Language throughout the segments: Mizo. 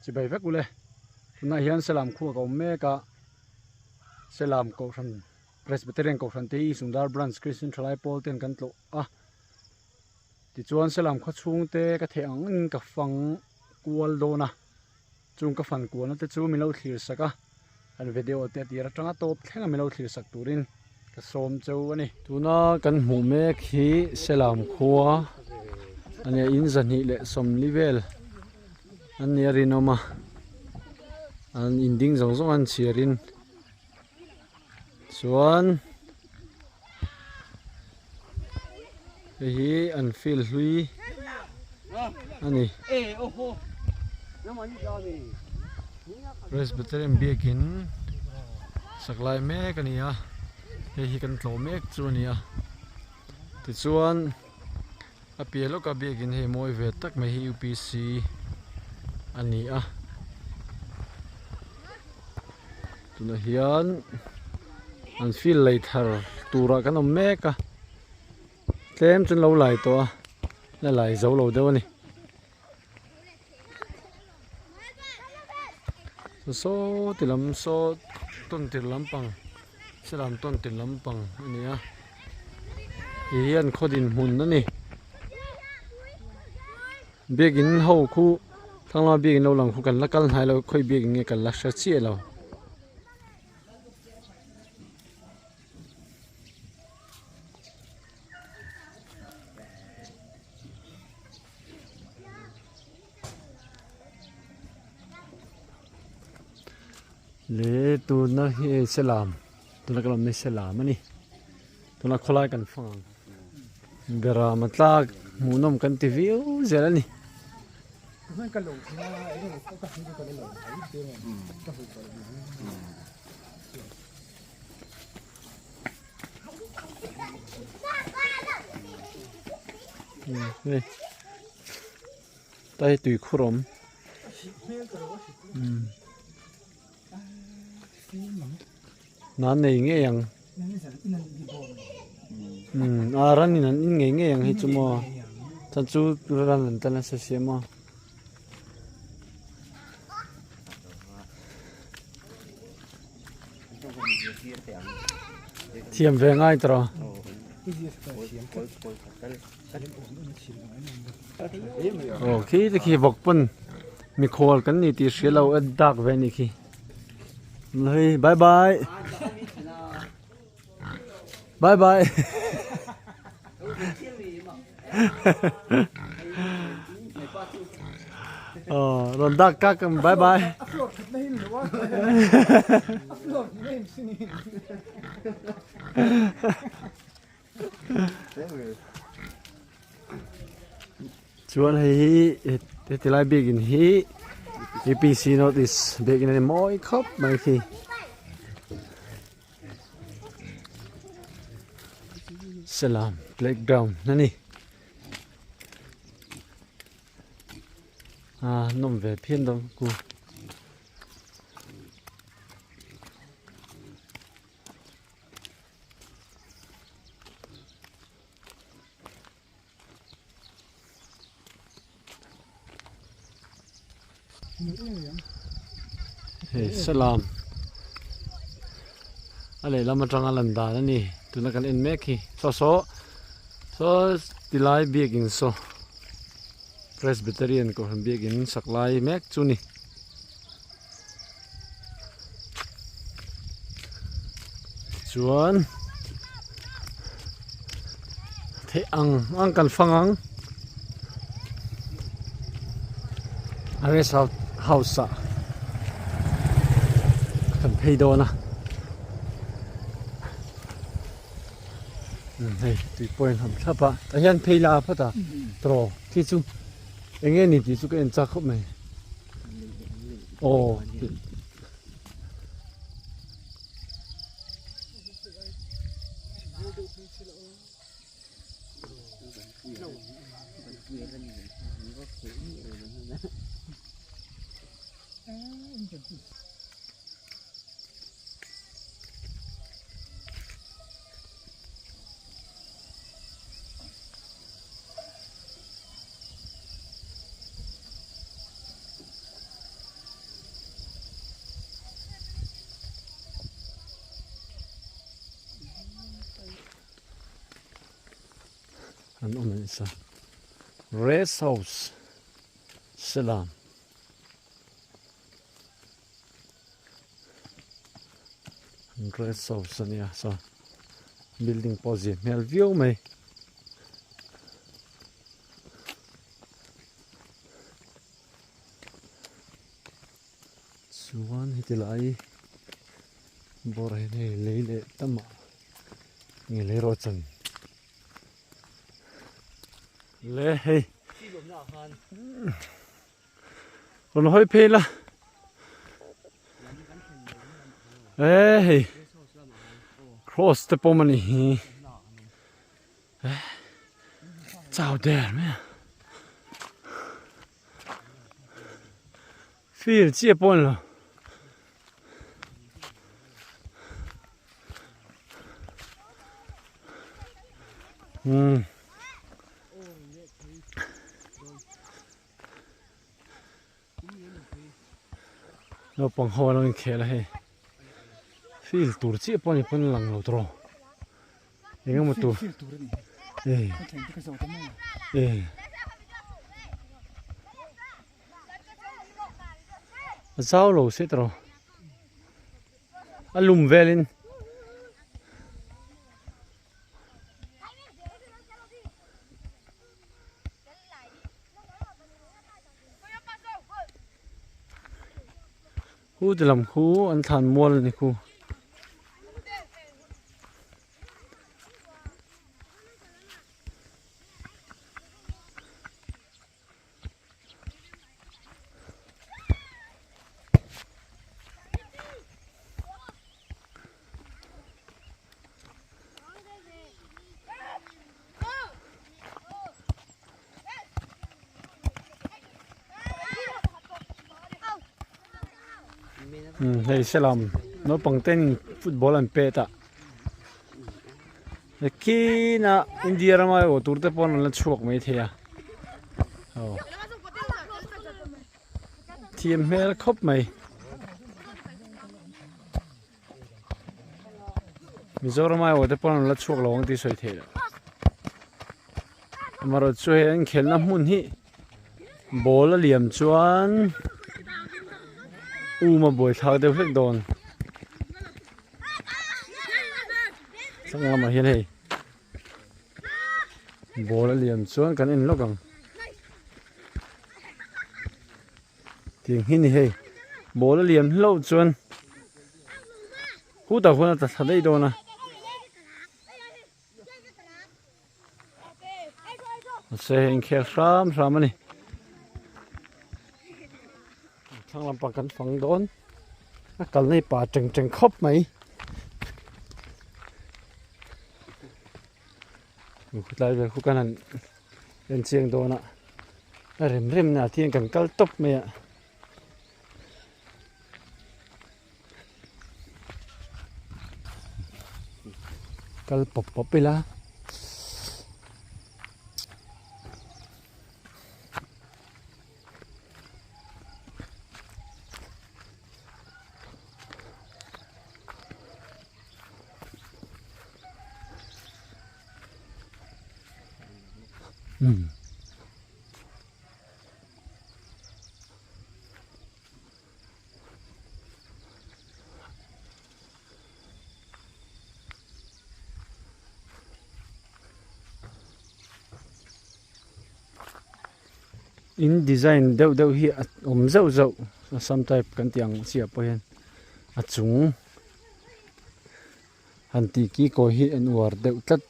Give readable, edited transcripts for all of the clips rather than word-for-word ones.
Chibai vek ule tunah hian Selam khua ka awm mek a Selam kohhran Presbyterian kohhran te hi Sundar Branch Christian thalai pawl ten kan tlawh a tichuan Selam khaw chhung te ka theih ang angin ka fang kual dawn a chung ka fan kualna te chu min lo thlir sak a kan video te a tir atanga tawp thleng a min lo thlir sak turin ka sawm cheu a ni. Tuna kan hmuh mek hi Selam khua a nia in zahnih leh sawmli vel an nia rinawm a an inding zawng zawng an chhiar in chuan hei hi an field hlui a ni. Presbyterian biakin sak lai mek a ni a hei hi kan tlawh mek chu a ni a tichuan a piah lawka biakin hei mawi ve tak mai hi U_P_C a ni a. Tunah hian an field lei thar turah kan awm mek a tlem chu an lo lai tawh a la lai zo lo deuh a ni saw ti lam saw tawn tir lampang salam tawn tir lampang a ni a ti hian khaw dinhmun a ni. Biakin ho khu thlang lama biakin lo lang khu kan la kal hnai lo khawi biakin nge kan la hre chiah lo. Le tuna hi selam tuna ka lawm hi selam a ni tuna khawlai kan fang ang berama tlak hmuhnawm kan ti viau zel a ni. Tai tui khur awm nan nei ngei ang a ran in an in ngei ngei ang hi chu maw chan chu ran an tla nasa si a maw. Thiam ve ngai tawh. Aw khi te khi vawk pawn mikhual kan ni tih hria lo a dak ve a nih khi hei bye bye bye bye aw rawn dak kak ang bye bye Chuan hei hi heti lai biakin hi UPC North East biakin a ni mawi khawp mai khi. Salam playground a ni. A nawm ve phian dawn ku. Hei salam a lehlam atanga lan dan a ni tuna kan en mek hi saw saw saw tilai biakin saw Presbyterian kohhran biakin sak lai mek chu a ni. Chuan theih ang ang kan fang ang a rest house ah kan phei dawn a hei tui pawh a inham thlap a tah hian phei la phawt a tawh khi chu eng nge ni tih chu ka en chak khawp mai. Aw An awm nasa rest house selam. Rest house a nia saw building pawh zir hmel viau mai. Chuan heti lai bawrah hian hei lei leh tamah nge lei rawh chan le hei rawn hawi phei la e hei cross te pawm a ni hi chau der mai a. Feel chiah pawh a ni lo. Umm. Naupang ho an lo inkhel a hei. Feel tur chiah pawh a ni pawn a lang lo tawh. Eng emaw tur. Ee. Ee. A zau lo se tawh. A lum velin. Khu ti lam khu an thlan mual a ni khu. Hei selam naupang ten football an pet a kina India rama erawh tur te pawh an la chhuak mai thei a aw thiam hmel khawp mai. Mizoram aiawh te pawh an la chhuak lo ang tih sawi theih loh. Amaherawh chu hei an khelhna hmun hi ball a liam chuan um a buai thlak deuh hlek dawn. Thlang lamah hian hei ball a liam chuan kan en lawk ang. Tiang hi ni hei ball a liam hlauh chuan khutah khuan a tla thla daih dawn a. Mahse hei inkhel hram hram a ni. Thlang lampang kan fang dawn a kalna hi pa teng teng khawp mai. Khutlai vel khu kan han en chiang dawn a a rem rem na ah hian kan kal tawp mai a. Kal pawp pawp ila. Umm. In design deuh deuh hi a awm zauh zauh assam type kan tih ang chiah pawh hian a chung han tih ki kawi hi an uar deuh tlat.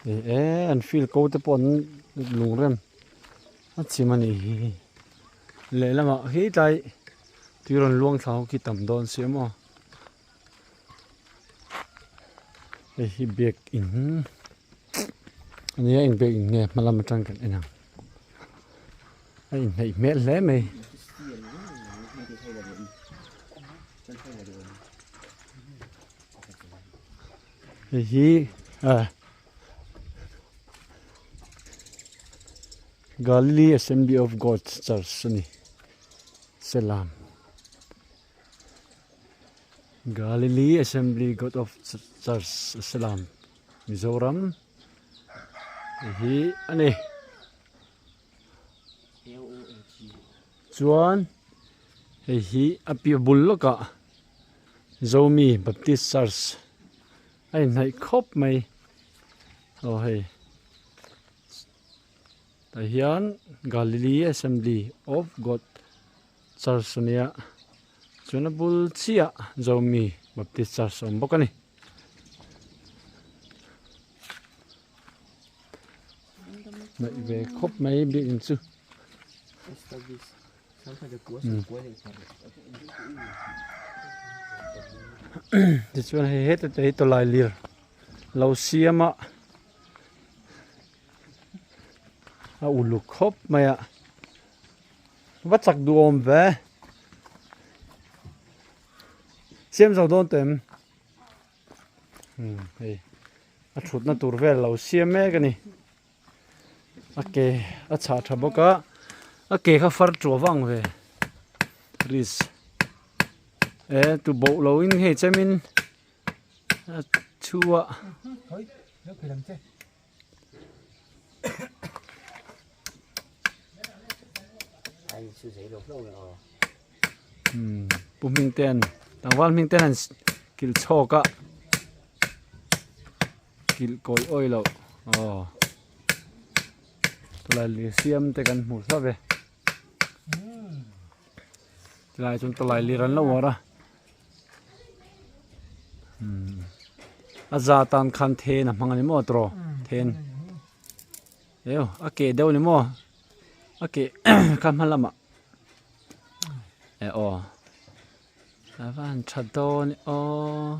E an field ko te pawh an lung rem a chim a nih hi lehlamah khi tlai tui rawn luang thla ho khi tam dawn si a maw. Hei hi biakin a nia eng biakin nge hma lam atang kan en ang a inhnaih hmel hle mai. Hei hi ah Galilee Assembly of God Church a ni Selam. Galilee Assembly God of Church Selam Mizoram hi a ni. Chuan hei hi a piah bul lawkah Zomi Baptist Church a inhnaih khawp mai aw hei tah hian Galilee Assembly of God Church a nia chuan a bul chiah Zomi Baptist Church a awm bawk a ni. Hnaih ve khawp mai biakinn chu. Tichuan hei heta te hi tawlai lir lo siam a a uluk khawp mai a va chak duh awm ve siam zo dawn tawh em hei a thutna tur vel lo siam mek a ni. A ke a chhah tha bawk a a ke kha far tuah vang ve risk e tu boh lo in hei chem in a chhu a. Pu hming ten tlangval hming ten an kilh chhawk a. Kilh kawi awi loh aw tawlai lir siam te kan hmu hlauh e tilai chuan tawlai lir an lo uar a umm a za tan khan then a hmang a ni maw tawh then eo a keh deuh a ni maw a keh kha hma lamah eh aw a van tha dawn e aw.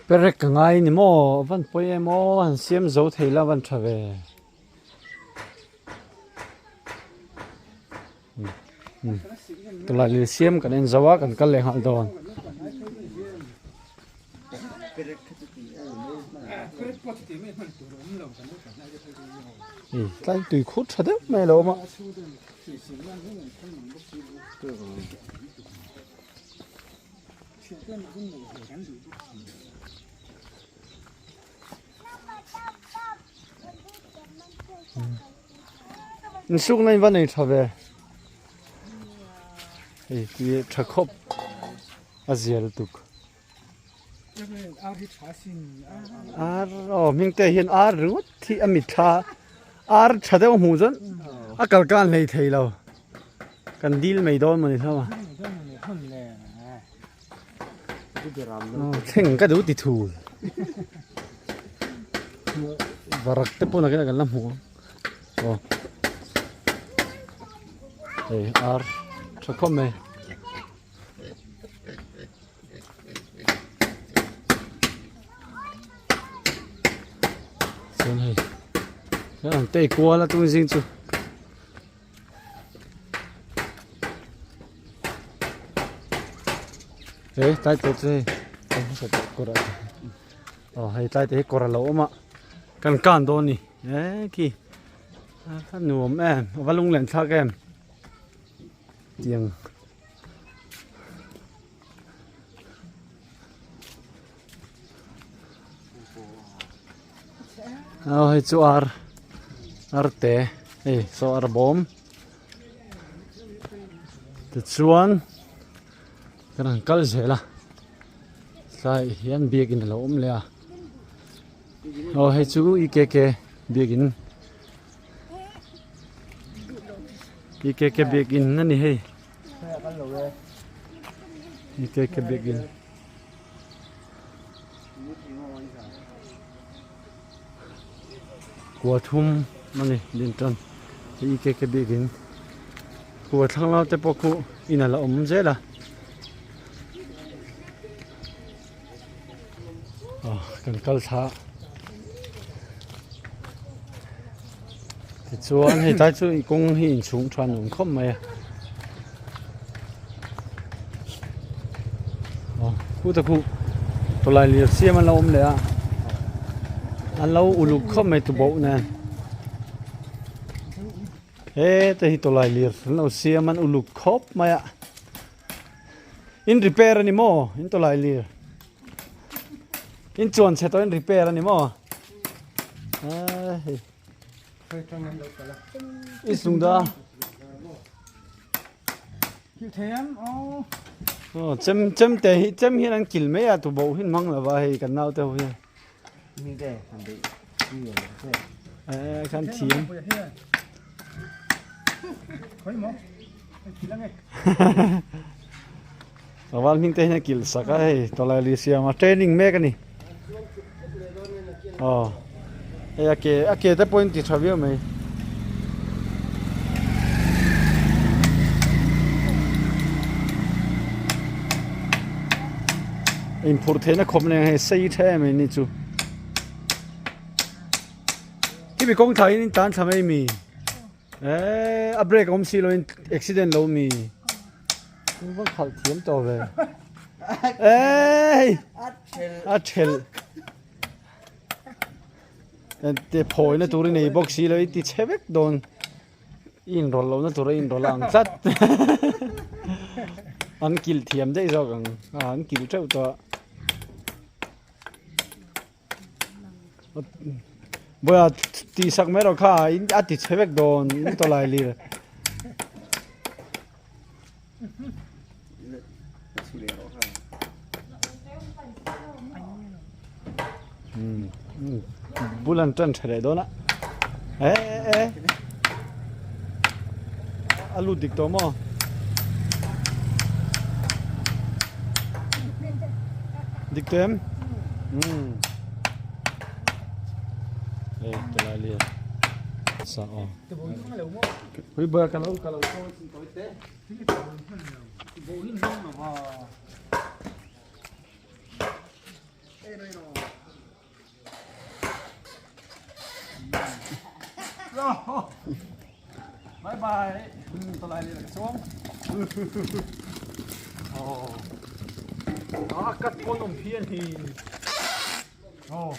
Perek ka ngai ni maw a van pawi em aw han siam zo thei la a van tha ve tawlai siam kan en zo a kan kal leh nghal dawn. Tlai tui khur tha deuh mai a lo awm a. Insukna in va nei tha ve hei hi tha khawp a zia lutuk ar aw hming te hian ar ringawt hi a mitthla ar tha deuh hmuh chuan a kal kan hlei thei lo kan dil mai dawn mawni hlawm a thleng ka duh ti thul varak te pawh nakinah kan la hmu ang aw hei ar tha khawp mai. Chuan hei an tei kual a tung zing chu he tlai te chu hei kawr aw hei tlai te hi kawr a lo awm a kan kan dawn a ni e khi a nuam em a va lunglen thlak em. Tiang aw hei chu ar ar te hei saw ar bawm tichuan kan han kal zel a. Tlaiah hian biakin a lo awm leh a aw hei chu EKK biakin EKK biakin a ni hei EKK biakin. Kua thum a ni din tan hei EKK biakin kua thlang lam te pawh khu in a la awm zel a aw kan kal thla tichuan hei tlai chu kawng hi inchhung tha nuam khawp mai a aw khutah khu tawlai lir siam an lo awm leh a an lo uluk khawp mai tubauh nen heta hi tawlai lir an lo siam an uluk khawp mai a in repair a ni maw in tawlai lir in chuan chhe tawh in repair a ni maw hei i sung da Aw chem chem te hi chem hian an kil mai a tu bo hin mang lova hei kan nau te ho hian eh khan thiam Tlangval hming te hian a kil sak a hei tawlai li siam a training mek a ni aw hei a ke a ke te pawhin ti tha viau mai. Inphurh theihna khawp nen hei sei tha em mai ni chu hemi kawng thla hian in tan thla mai mi. Eee a brake awm si lo in accident lo mi va khalh thiam tawh ve eee a thelh te phawi na tur i nei bawk si lo i ti chhe vek dawn i inrawlh loh na tur a inrawlh ang tlat an kilh thiam daih zawk ang an kilh teuh tawh a. Bawiha tih sak mai rawh kha in a ti chhe vek dawn in tawlai lir. Bul an tan tha leh dawn a e e a lut dik tawh maw? Dik tawh em? Umm Hei tawlai lian sa aw Hui bawia ka lo ka lo sawi chin tawi te Bo hin hmang lo va Bye bye. Tawlai leh ka chuang. Oh. Ah, kat pawn awm phian hi. Oh.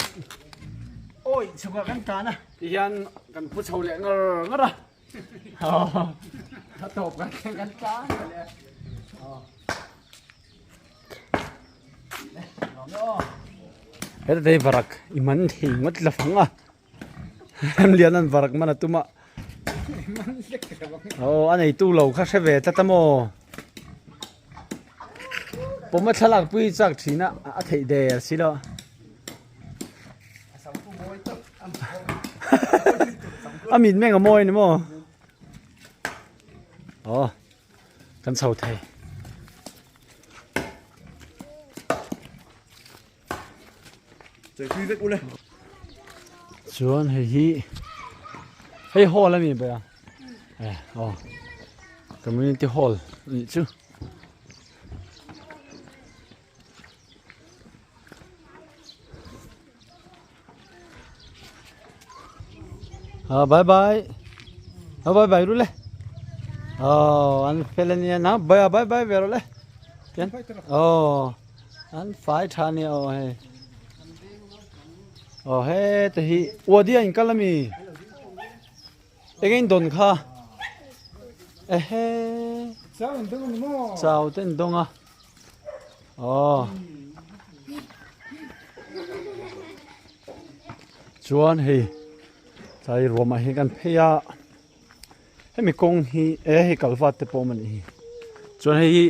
Oi, chhuka kan tan a. Ti hian kan pu chho leh ngar ngar a. Oh. A tawp kan thleng kan tlan leh. Oh. Heta te hi varak i man thei ngawt la fang a Hemlian an varak man a tum a aw a neitu lo kha hre ve tlat a maw pawm a thlalak pui chak thin a a theih der si lo a mit meng a mawi a ni maw aw. Kan chho thei. Chuan hei hi hei hall a mi ber a eh aw community hall a nih chu. Ah bye bye ah bye bye ru le aw an fel ania na bye bye bye ve rawh le tian aw an fai tha ania aw hei aw heta hi uadi a inkal ami eng in dawn kha ehe chau te an dawng a. Aw. Chuan hei tlai ruamah hian kan phei a hemi kawng hi e hei kalvat te pawh a awm a nih hi chuan hei hi.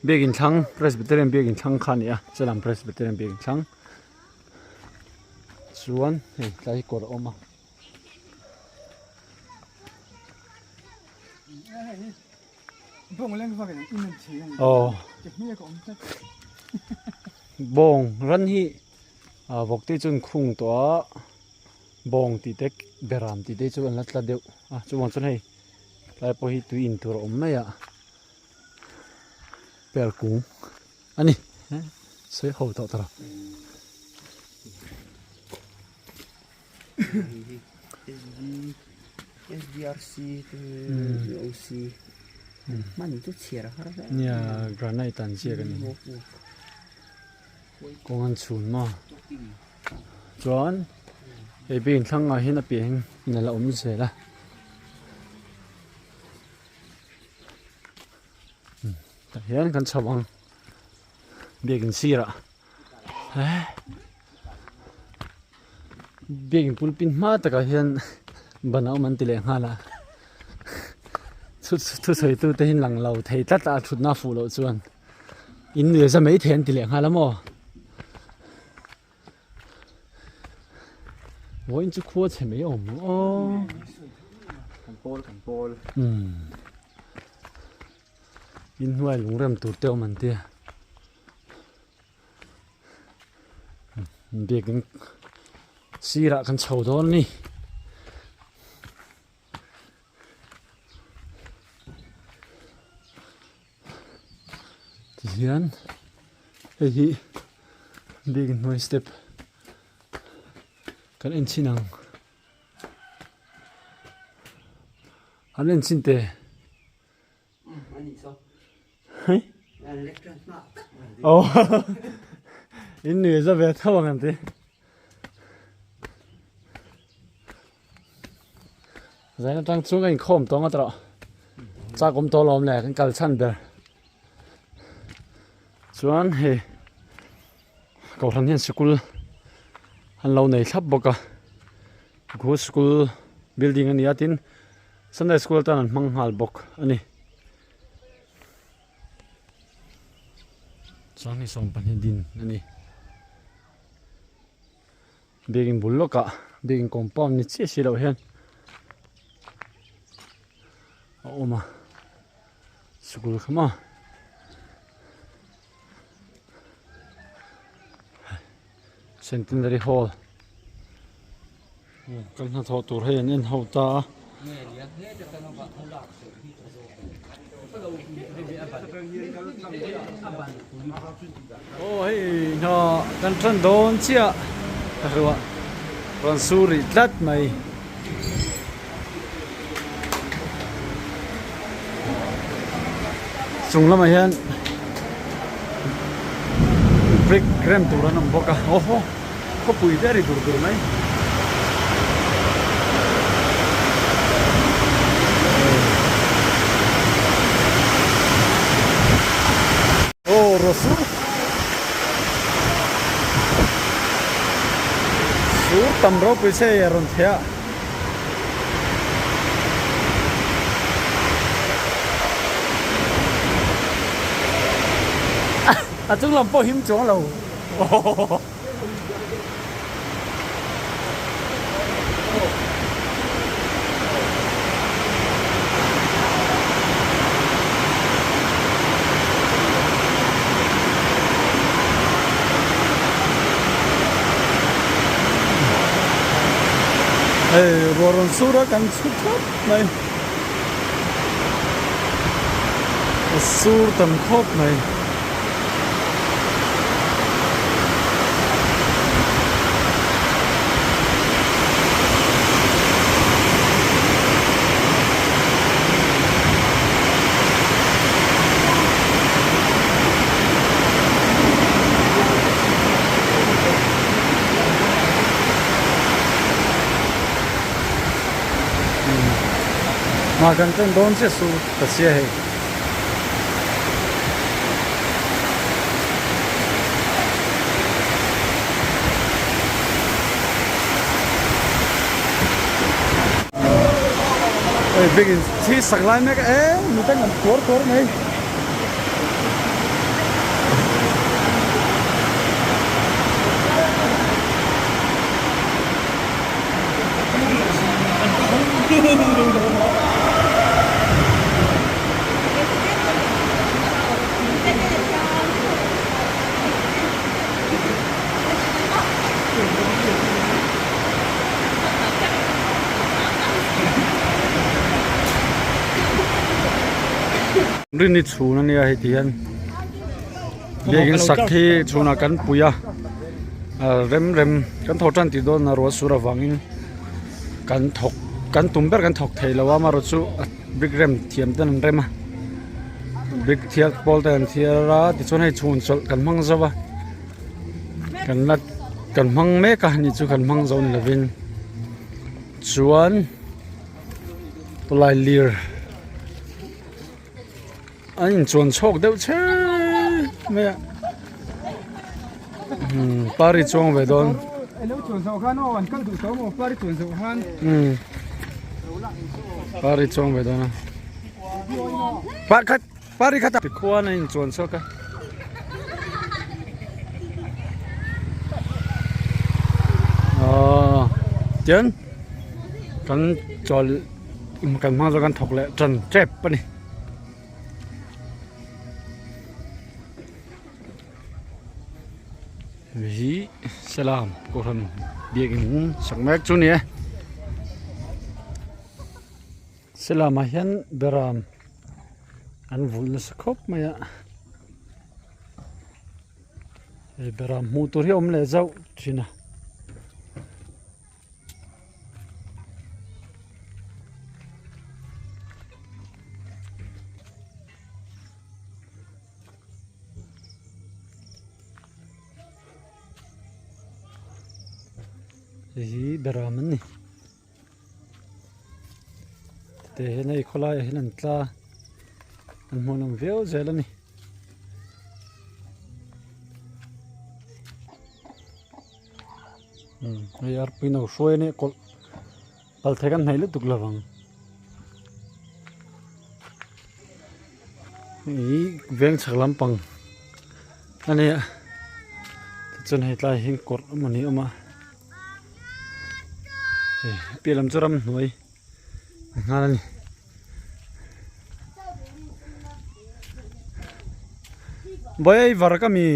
Biakin thlang Presbyterian biakin thlang kha a ni a Selam Presbyterian biakin thlang chuan hei tlai hi kawr a awm a. Aw bawng ran hi ah vawk te chu an khung tawh a bawng tih te beram tih te chu an la tla deuh a chuvang chuan hei tlai pawh hi tui in tur a awm mai a per kung a ni sawi ho tawh tawh lo. Nia granite an ziak a ni kawng an chhun maw chuan hei biakin thlangah hian a piah hian in a la awm zel a tah hian kan chho ang biakin sirah eh. Biakin pulpit hma takah hian ban a awm an ti leh nghal a thusawi tu te hi lang lo thei tlat a thutna a fuh loh chuan in nuih za mai thei an ti leh nghal a maw vawiin chu khua chhe mai awm aw umm inhnuai lungrem tur te awm an tia. Biakin sirah kan chho dawn a ni. Tihian hei hi biakin hnuai step kan en chhin ang. An en chhin teh. Aw in nuih za ve tho ang an ti. Zain atang chung a inkhawm tawng a tawh. Chak awm tawh lawm le kan kal chhan ber. Chuan hei kohhran hian sikul an lo nei thlap bawk a. Khu school building a ni a tin Sunday school atan an hmang nghal bawk a ni. Chuan hei 12 din a ni. Biakin bul lawkah biakin compound ni chiah si loh hian a awm a sikul kha maw. Centenary Hall kan hnathawh tur hei an en ho ta a. Aw hei hna kan tan dawn chiah ka hruah rawn sur rih tlat mai. Chung lamah hian brick rem tur an awm bawk a aw haw khawpui te a ri dur dur mai. Aw rawsur sur tam ropui che a rawn theh a. A chung lam pawh him chuang lo. Hei ruah rawn sur a kan chhut thlap mai a sur tam khawp mai. Mah kan ṭan dawn chiah su ta sia hei. Hei biakin thi sak lai mek e miten an tuar tuar mai. Rini chhun ania hei ti hian biakin sak hi chhunah kan pui a rem rem kan thawh tan tih dawn a ruah sur avangin kan thawk kan tum ber kan thawk thei lo a amaherawh chu brick rem thiam ten an rem a brick thiat pawl te an thiar a tichuan hei chhun chawlh kan hmang zo a kan la kan hmang mek a ni chu kan hmang zo ni lovin chuan tawlailir a inchuan chhawk deuh chhe mai a umm pari chuang ve dawn umm pari chuang ve dawn a pakhat pari khat tikhuan a inchuan chhawk a. Aw tian kan chawl kan hmang zawk an thawk leh tan tep a ni. Hi salam kohhran biakin sak mek chu a ni e. Salamah hian beram an vulh nasa khawp mai a hei beram hmuh tur hi a awm leh zauh thin a. Hei hi beram an ni te hian hei khawlaiah hian an tla an hmuhnawm viau zel a ni. Hei arpui no hruai a nia kawlh pal thei kan hnaih lutuk lovang ih veng chhak lampang a nia tichuan hei tlaiah hian kawrh emawni a awm a hei piah lam chu ramhnuai nghal a ni. Bawihi var ka mi.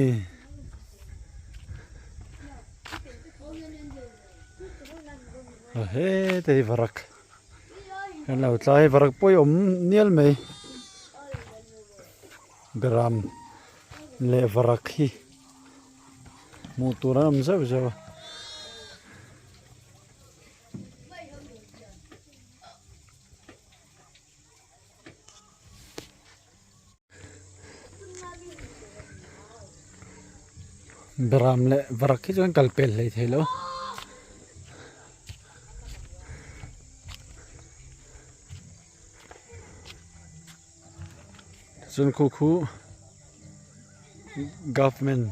A heta hi varak kan lo tlai varak pawh hi awm nial mai beram leh varak hi hmuh tur an awm zeuh zeuh a. Beram leh varak hi chuan kal pel hlei thei lo. Chuan khu khu government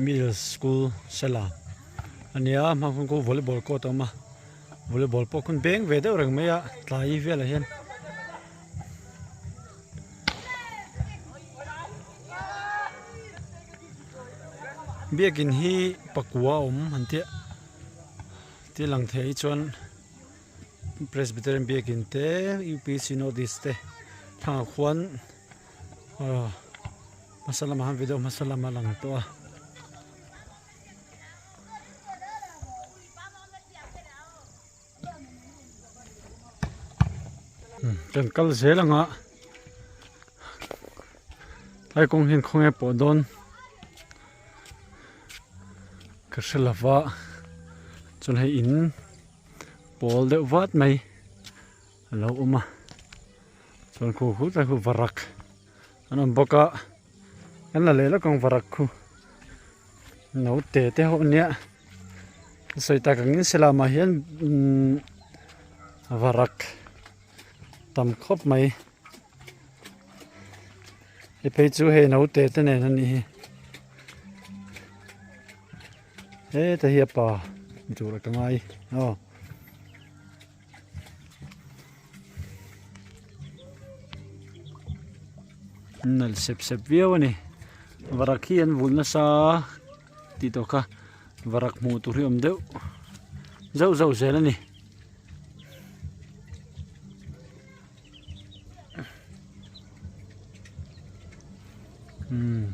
middle school sela a nia hma khawn khu volleyball court a awm a volleyball pawh khawn beng ve deuh reng mai a tlai velah hian. Biakin hi pakua a awm an tia thil lang thei hi chuan Presbyterian biakin te U_P_C North East te thlang ah khuan aw hmasa lamah khan video hmasa lamah a lang tawh a. Kan kal zel ang a tlai kawng hian khawnge pawh dawn ka hre lo va chuan hei in pawl deuh vat mai a lo awm a chuan khu khu tlai khu varak an awm bawk a kan la leh lawk ang varak khu naute te ho ania. Sawi tak angin silamah hian umm varak tam khawp mai hei phei chu hei naute te nen a nih hi heta hi a pa ni tur a ka ngai aw. Nalh sep sep viau a ni varak hi an vulh nasa tih tawh kha varak hmuh tur hi a awm deuh zauh zauh zel a ni. Umm.